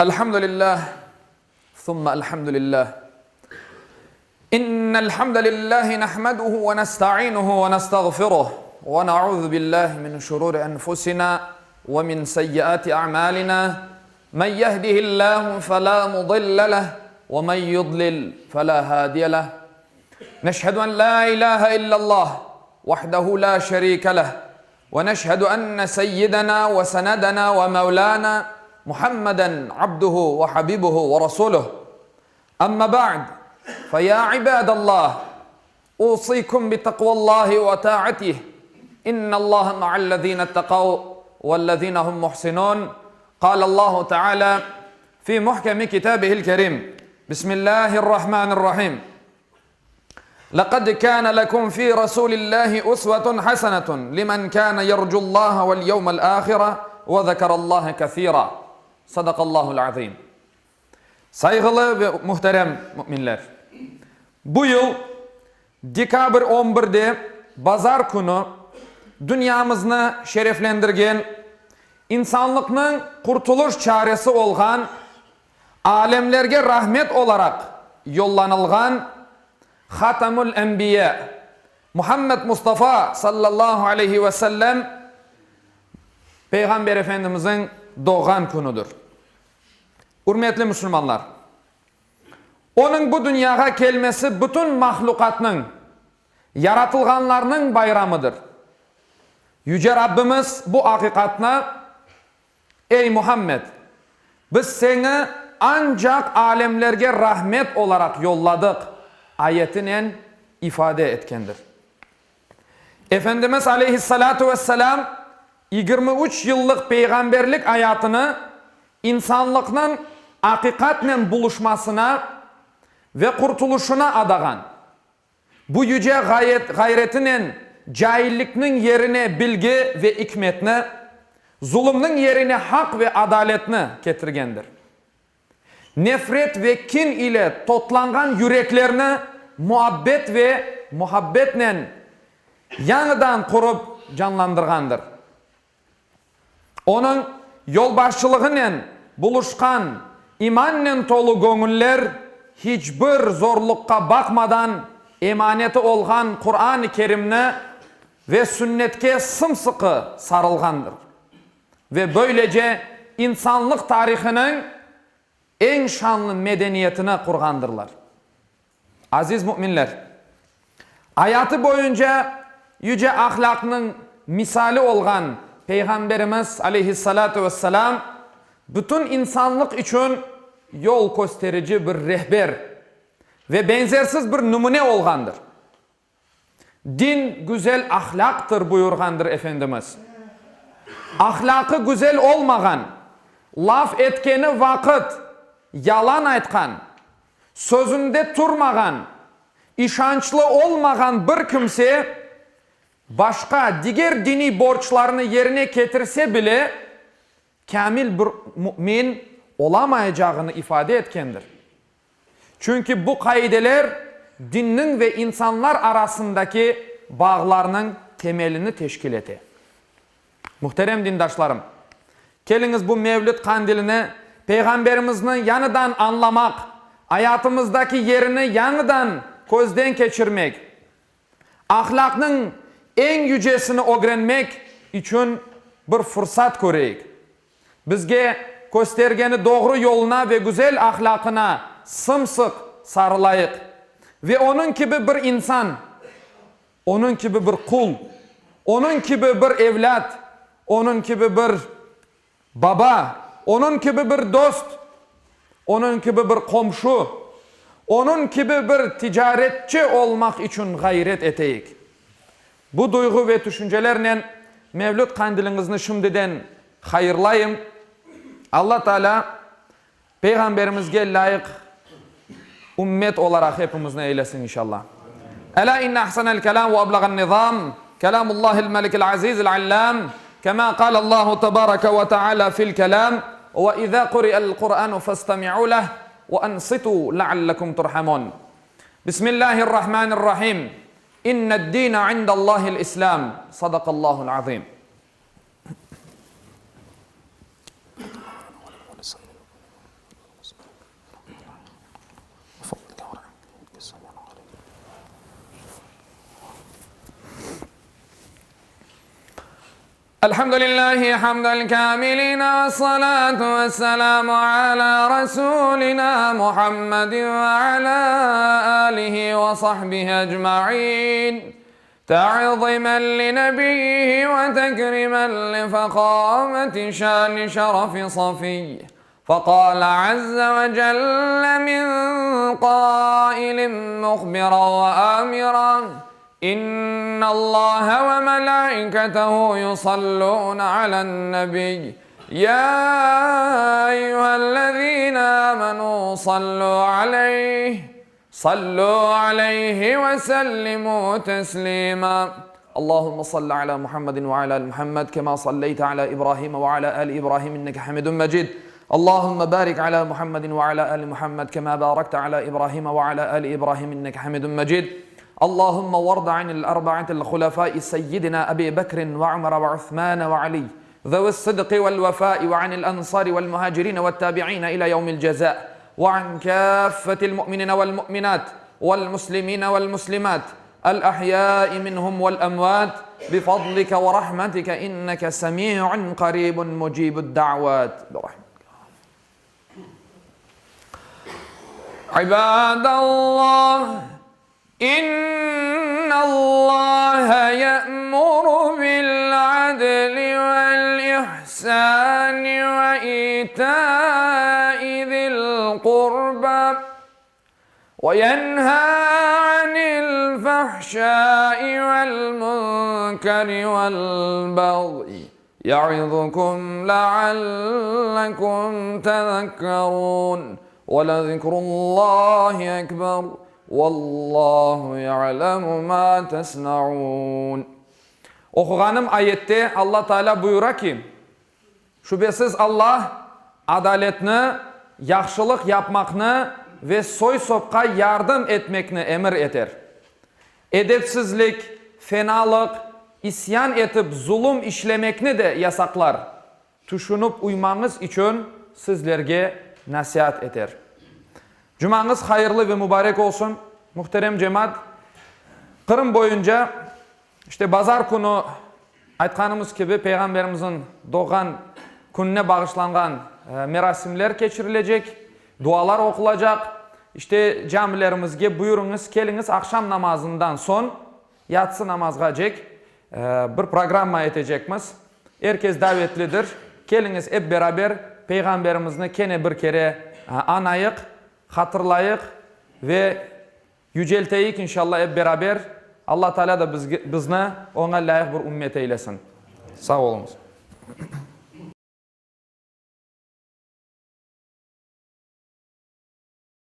Elhamdülillah, thumma elhamdülillah. İnnel hamdelellahi nahmeduhu ve nestainuhu ve nestağfiruh ve na'uzu billahi min şururi enfusina ve min seyyiati a'malina. Men yehdihillahu fela mudille leh ve men yudlil fela hadiye leh. Neşhedü en la ilahe illallah vahdehu la şerike leh ve neşhedü enne seyyidena ve senedena ve mevlana Muhammeden abduhu ve habibuhu ve rasuluh. Amma ba'd, fe ya ibadallah, usikum bi takvallahi ve ta'atih, innallaha ma'allezine ittekav vellezine hum muhsinun, Kâlallahu Teâlâ fi muhkemi kitâbihil kerîm, Bismillahirrahmanirrahim. Lekad kâne lekum fî Rasûlillâhi usvetun hasenetun limen kâne yercullâhe vel yevmel âhire ve zekerallâhe kesîrâ. Sadakallâhul azîm. Sayğılı ve muhterem müminler! Bu yıl dekabr on birde, bazar künü, dünyamıznı şereflendirgen, insanlıqnıñ qurtulış çaresi olğan, alemlerge rahmet olaraq yollanılğan Hatamül Enbiya Muhammed Mustafa sallallahu aleyhi ve sellem Peyğamber Efendimizniñ doğğan künüdir. Ürmetli musulmanlar! Onıñ bu dünyağa kelmesi bütün mahlüqatnıñ, yaratılğanlarnıñ bayramıdır. Yüce Rabbimiz bu aqiqatnı, Ey, Muhammed! Biz seni ancaq alemlerge rahmet olaraq yolladıq ayetinen ifade etkendir. Efendimiz aleyhissalâtu vesselâm 23 yıllıq peyğamberlik ayatını insanlıqnıñ aqiqatnen buluşmasına ve qurtuluşına adağan. Bu yüce ğayretinen caillikniñ yerine bilgi ve ikmetni, zulumnıñ yerine haq ve adaletni ketirgendir. Nefret ve kin ile totlanğan yüreklerni muabbet ve muhabbetnen yañıdan qurıp canlandırğandır. Onıñ yolbaşçılığınen buluşqan imannen tolu göñüller hiç bir zorluqqa baqmadan emaneti olğan Quran-ı Kerimni ve Sünnetke sımsıqı sarılğandır ve böylece insanlıq tarihınıñ eñ şanlı medeniyetini qurğandırlar. Aziz müminler! Ayatı boyunca yüce ahlâqnıñ misali olğan Peyğamberimiz aleyhissalâtu vesselâm bütün insanlıq içün yol kösterici bir rehber ve beñzersiz bir nümüne olğandır. Din güzel ahlâqtır buyurğandır Efendimiz. Ahlâqı güzel olmağan, laf etkeni vaqıt yalan aytqan, sözünde turmağan, işançlı olmağan bir kimse başqa diger diniy borclarını yerine ketirse bile, kâmil bir mümin olamaycağını ifade etkendir. Çünki bu qaideler dinniñ ve insanlar arasındaki bağlarnıñ temelini teşkil ete. Muhterem dindaşlarım, keliñiz bu Mevlüt qandilini Peyğamberimizni yañıdan añlamaq, ayatımızdaki yerini yañıdan közden keçirmek, ahlâqnıñ eñ yücesini ögrenmek içün bir fırsat köreyik. Bizge köstergeni doğru yoluna ve güzel ahlâqına sım-sıq sarılayıq ve onıñ kibi bir insan, onıñ kibi bir qul, onıñ kibi bir evlât, onıñ kibi bir baba, onıñ kibi bir dost, onıñ kibi bir qomşu, onıñ kibi bir ticaretçi olmaq içün ğayret eteyik. Bu duyğu ve tüşüncelernen Mevlüt qandiliñizni şimdiden hayırlayım. Alla Taalâ Peyğamberimizge lâyıq ümmet olaraq hepimizni eylesin inşallah. Elâ inne ahsenel kelâm ve eblağen nizâm kelâmullâhil melikil azîzil allâm kemâ kâlellâhu tebâreke ve teâlâ fil kelâm ve izâ kuri'el Kur'ânu festemi'û leh ve ansitû leallekum turhamûn. Bismillâhirrahmânirrahîm. İnned-dîne indallâhil İslâm. Sadakallâhul azîm. Elhamdülillahi hamdel kâmiline ve salâtu ve selâmu alâ Rasûlinâ Muhammedin ve alâ âlihi ve sahbihi ecmaîn. Ta'zimen li nebiyyihi ve tekrimen li fehâmeti şâni şerefi safiyyi. Feqâle azze ve celle min qâilin muhbiran ve âmiran, İnnallâhe ve melâiketehu yusallûne alen-nebiy, yâ eyyühellezîne âmenû sallû aleyh, sallû aleyhi ve sellimû teslîmâ. Allahümme salli alâ Muhammedin ve alâ ali Muhammed, kemâ salleyte alâ İbrahîme ve alâ âli İbrahîm inneke hamidun mecîd. Allahümme bârik alâ Muhammedin ve alâ âli Muhammed, kemâ bârekte alâ İbrahîme ve alâ âli İbrahîm inneke hamidun mecîd. Allahümme vardı anil erba'atil hulefâi seyyidina Ebî Bekrin ve Umera ve Usmâne ve Aliy, zevi's-sıdqi vel-vefâi ve anil ensâri vel-muhâcirîne ve't-tâbi'îne ilâ yevmil cezâ ve an kâffetil mu'minîne vel-mu'minât vel-muslimîne vel-muslimât el-ahyâi minhum vel-emvât bifadlike ve rahmetike inneke semî'un qarîbun mucîbud-da'vât. İbâdallah, İnnallâhe ye'muru bil-adli vel-ihsâni ve itâi zil-qurbâ ve yenhâ anil-fahşâi vel-münkeri vel-bagyi ya'izukum leallekum tezekkerûn ve lezikrullâhi ekber Vallahu ya'lemu ma tesnaun. Oquğanım ayette Alla Taalâ buyura ki, Şübesiz Alla adaletni, yahşılıq yapmaqnı ve soy-sopqa yardım etmekni emir eter. Edepsizlik, fenalıq, isyan etip zulum işlemekni de yasaqlar. Tüşünip uymañız içün sizlerge nasiat eter. Cumañız hayırlı ve mübarek olsun, muhterem cemaat! Qırım boyunca, işte bazar künü, aytqanımız kibi, Peyğamberimizniñ doğğan kününe bağışlanğan merasimler keçirilecek, dualar oqulacaq. İşte camilerimizge buyurıñız, keliñiz, aqşam namazından soñ, Yatsı namazğacek bir programma etecekmiz. Er kes davetlidir. Keliñiz ep beraber Peyğamberimizni kene bir kere añayıq, hatırlayıq ve yücelteyik inşallah ep beraber. Alla Taalâ da bizni oña lâyıq bir ümmet eylesin. Sağ oluñız.